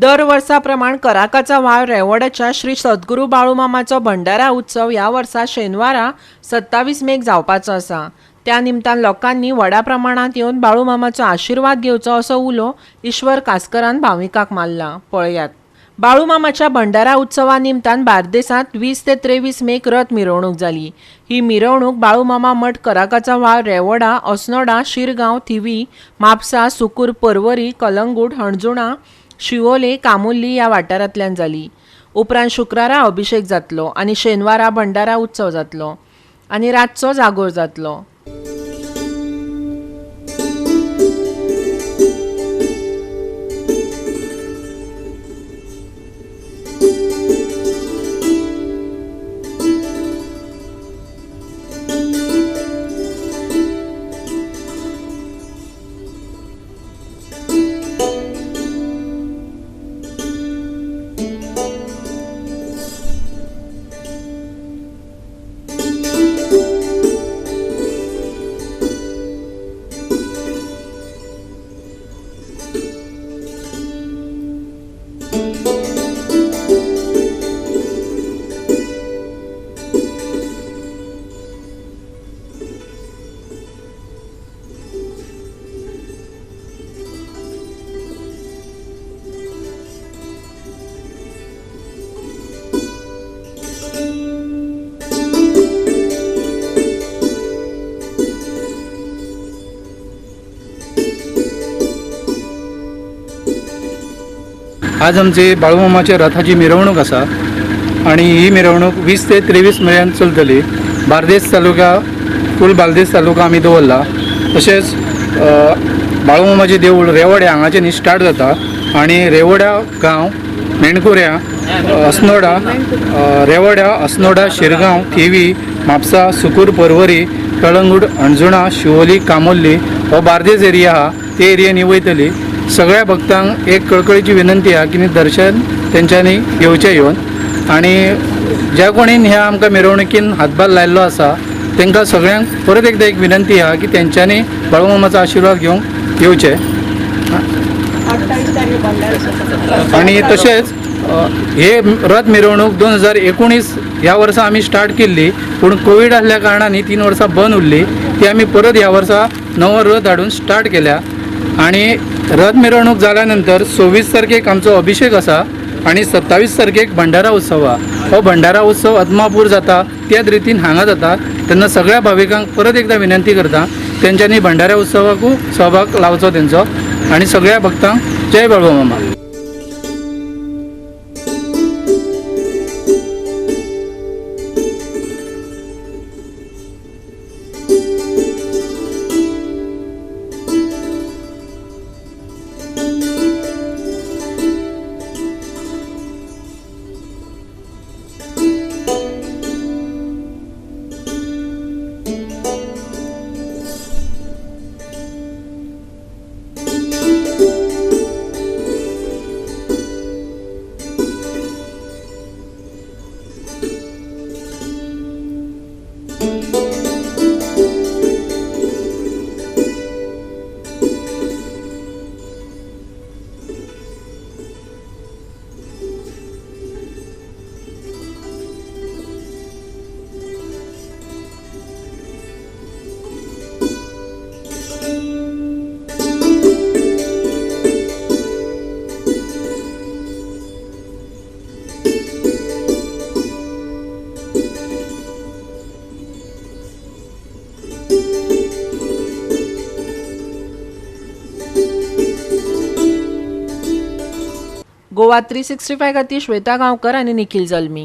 दर वर्सा प्रमाण कराकाचा व्हाळ रेवोड्याच्या श्री सद्गुरू बाळूमामाचो भंडारा उत्सव ह्या वर्सा शेनवारा 27 मेक जावपाचो आसा. त्या निमतान लोकांनी व्हडा प्रमाणांत येवन बाळूमामाचो आशिर्वाद घेवचो असो उलो ईश्वर कासकरान भाविकांक मारला. पळयात. बाळूमामाच्या भंडारा उत्सवा निमतान बार्देसांत 20 ते 23 मेक रथ मिरवणूक जाली. ही मिरवणूक बाळूमामा मठ कराकाचा व्हाळ रेवोडा, अस्नोडा, शिरगांव, थिवी, म्हापसा, सुकूर, पर्वरी, कलंगूट, हणजुणा, शिवोले, कामुर्ली ह्या वाठारांतल्यान जाली. उपरांत शुक्रारा अभिषेक जातलो आनी शेनवारा भंडारा उत्सव जातलो आनी रातचो जागोर जातलो. आज आमची बाळूमामाच्या रथाची मिरवणूक आसा आनी ही मिरवणूक 20 ते 23 मेरेन चलतली. बार्देस तालुका, फूल बार्देस तालुका आमी दवरला. तशेंच बाळूमामाचें देवूळ रेवड्या हांगाच्यान ही स्टार्ट जाता आनी रेवड्या गांव, मेणकुऱ्या, अस्नोडा, रेवड्या, अस्नोडा, शिरगांव, थिवी, म्हापसा, सुकूर, पर्वरी, कळंगूट, हणजुणा, शिवोली, कामुर्ली हो बार्देस एरिया आहा ते एरियेन ही वयतली. सगळ्या भक्तांक एक कळकळीची विनंती आहा की दर्शन तेंच्यांनी घेवचें येवन आनी ज्या कोणीन ह्या आमकां मिरवणुकीन हातभार लायल्लो आसा तांकां सगळ्यांक परत एकदां एक विनंती आहा की तेंच्यांनी बाळूमामाचो आशिर्वाद घेवंक येवचें. आनी तशेंच हे रथ मिरवणूक 2019 ह्या वर्सा आमी स्टार्ट केल्ली, पूण कोवीड आसल्या कारणान ही 3 वर्सां बंद उरली. ती आमी परत ह्या वर्सा नवो रथ हाडून स्टार्ट केल्या आनी रथ मिरवणूक जाल्या नंतर 26 तारखेक आमचो अभिषेक आसा आनी 27 तारखेक भंडारा उत्सव आहा. हो भंडारा उत्सव अदमापूर जाता त्याच रितीन हांगा जाता. तेन्ना सगळ्या भाविकांक परत एकदां विनंती करता तेंच्यांनी भंडारा उत्सवाकूय सहभाग लावचो तेंचो आनी सगळ्या भक्तांक जय बाळूमामा. गोवा 365 खातीर श्वेता गांवकर आनी निखिल जल्मी.